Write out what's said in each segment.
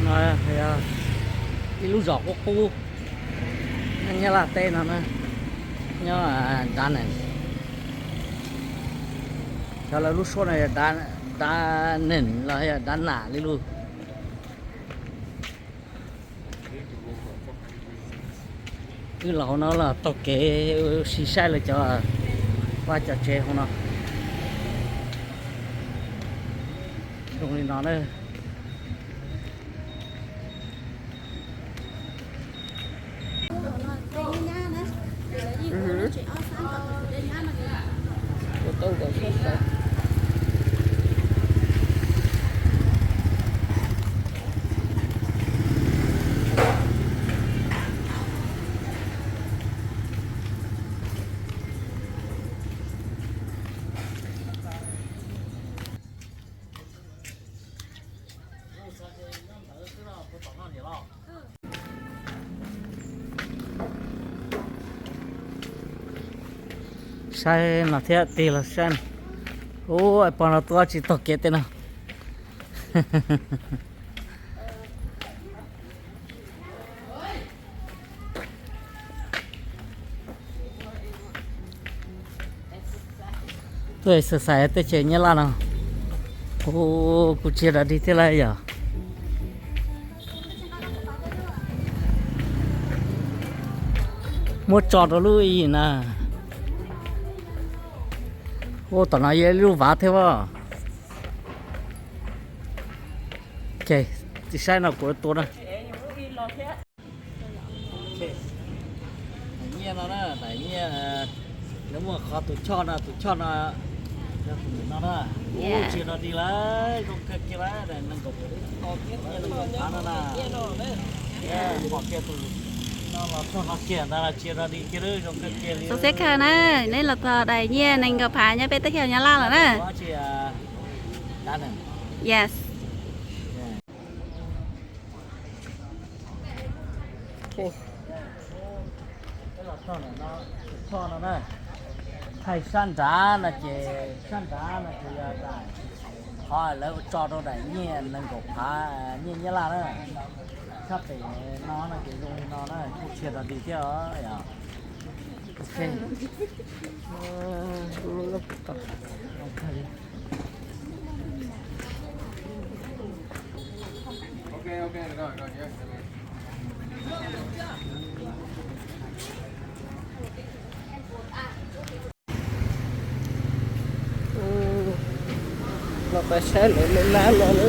No yog ib lub zos qub qub nyob Nyab Laj teb no na, nyob Dav Neem. Cov lawv lub suab no yog Dav Neem los yog Dav Nam li lug. Wb los hauv no los taug kev ua si saib lawv cov vaj cov tsev hauv no. Zoo li no na. Saib no thiab, tig los saib. Ub, pog no tuaj tsis taug kev tej no. Tuaj exercise tej tsev Nyab Laj no. Ub, kuj tsis yog dog dig thiab lawm yom. Muab tso rau lub ib na. Ub, tom no yog ib lub vav thiab as. Ces tsis saib no kuv tua na. Daim nyiaj no na, daim nyiaj, lawv muaj qhov tus choj no, tus choj no, yog tus nim no na. Ub, tsis yog dog dig lawm, zoo kawg kiag lawm, nees nkaum phav no na. Pom kiag tus no los txog no kiag ntag, tsis yog dog dig kiag, zoo kawg kiag li. Xov xeb khaws na, neb los txog daim nyiaj nees nkaum phav nyob peb teb chaws Nyab Laj lawm na. Yes. Thaij sab nrad no ces, sab nrad no ces yog daim, qhov lawv tso rau daim nyiaj nees nkaum phav nyiaj Nyab Laj na. Sab pem no no ces zoo li no na, kuj tsis yog dog dig thiab os. Los pais saib lawv laj laj no na.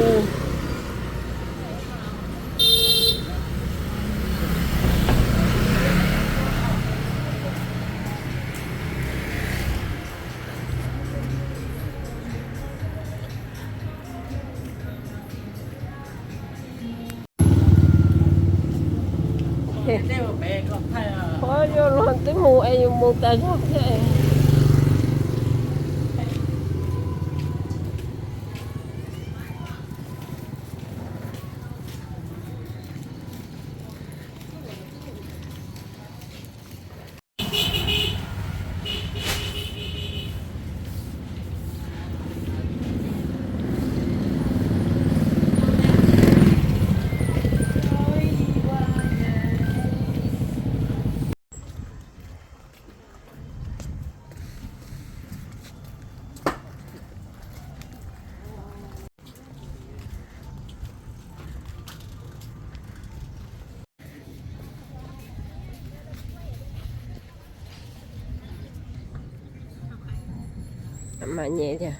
Qhov yuav luag twb mus es yus mus tas zog thiab. Mas nyem tiag.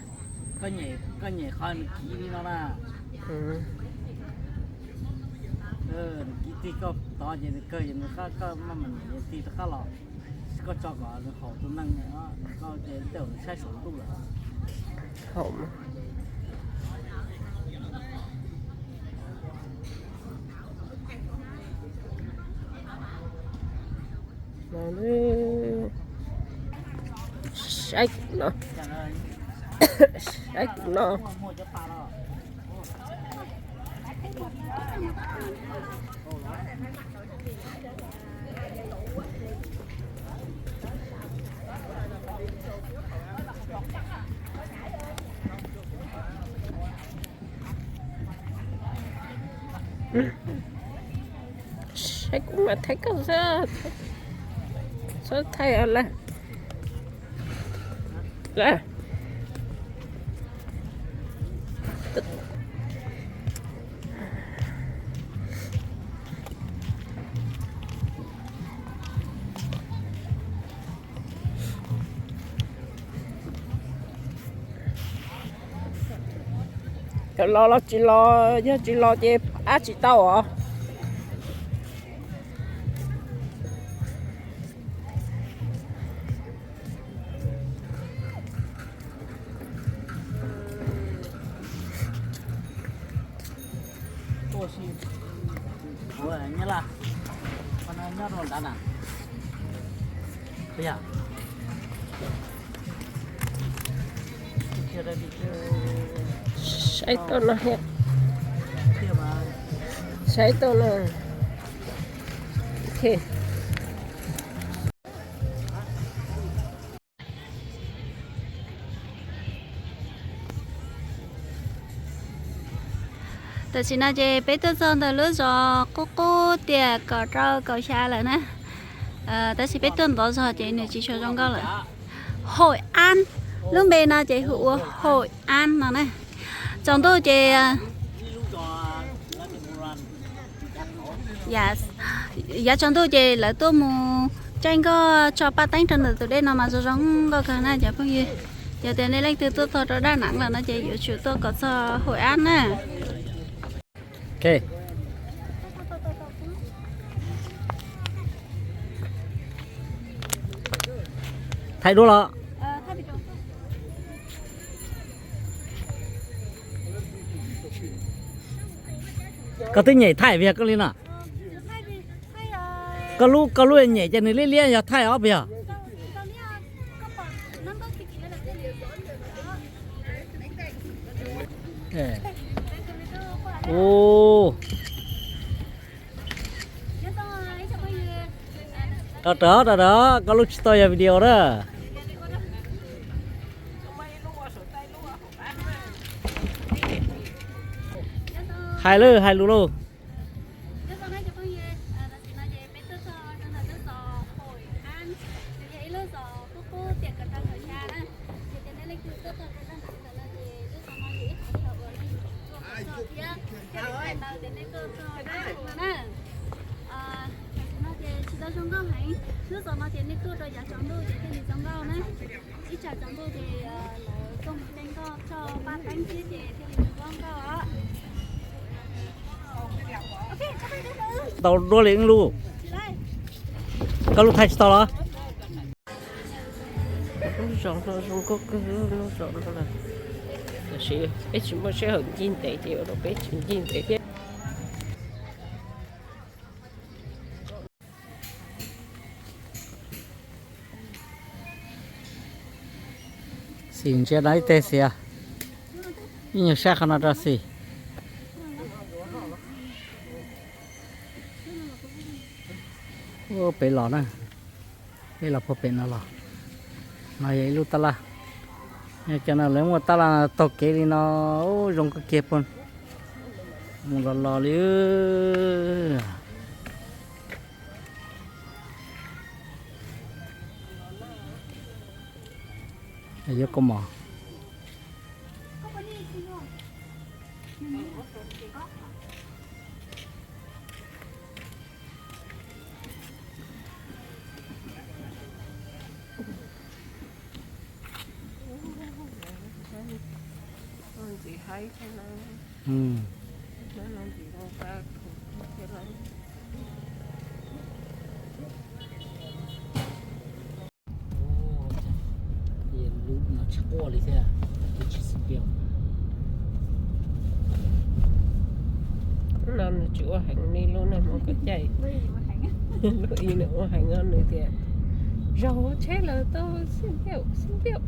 Koj nyem qhov nws kiv li no na. Nws kiv tig koj tod ces nws kawg ces nws, koj maj mam nyem tig rov qab los. Koj tso kom nws haum tus neeg, koj ces tej zaum nws saib saum ntuj lawm. Haum mas. Saib no. Saib no. Saib kuv mam thaij koj xwb, txhob thaij lawm. Los los tsis los, yog tsis los ces ab tsis tau os. Saib tau no thiab. Saib tau no. Ok. Tam sim no ces peb tuaj txog ntawm lub zos qub qub tiam kaum rau kaum xya lawm na. Tab sis peb tuaj ntov zog ces nws tsis tshua zoo nkauj lawm. Hawj Ab, lub npe no ces hu ua Hawj Ab no na. Tsaus ntuj ces yav tsaus ntuj ces lawv tuaj mus caij nkoj tso paj teeb rau ntawm tus dej no mas zoo zoo nkauj kawg na cov phooj ywg. Yog tias nej leej twg tuaj txog rau Daj Nab lawm no ces yuav tsum tuaj kom txog Hawj Ab na. Thaij duab los. Koj twb nyem thaij vim yog koj li no. Koj lub, koj lub nyem ces nws liab liab yog thaij ob pes yog. Tos rawv, tos rawv, koj lub tsis tau yog video na. Hais lawm, hais lus lauj. Tam sim no ces tsis tau zoo nkauj heev, lub zos no ces nej tuaj rau yav tsaus ntuj ces thiaj li zoo nkauj na. Ib tsam tsaus ntuj ces lawv tuaj mus caij nkoj tso paj teeb thiab ces thiaj li zoo nkauj os. Tau duab li ib lub. Koj lub thaij tsis tau los? Lub zos no zoo nkauj kawg, lub zos no lawm. Tiam sis peb tsis muaj sij hawm ncig ntev ces ua rau peb tsis ncig ntev thiab. Xis ntsia no ib teg xis, ib nyuag sab qhov no rau xis. Ua pem los na, peb los puag pem no los. No yog ib lub tab laj. Cov no lawv muaj tab laj taug kev li no, zoo kawg kiag puag. Mus los los li. Yuav kua mom. Lub no tsis quaj li thiab, lub tsis xib piam. No nws tsis ua heev li lub neej Hmoob kev cai. Lub ib nws ua heev os, nws tias zaum tsheb lawm tau xib piam, xib piam.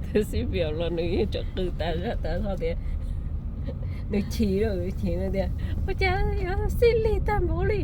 Twb xib piam los nws yeej tseem qw tas zaj tas zog tias, nws chim, nws chim nws tias ua cas yuav xib lig tag npaum li.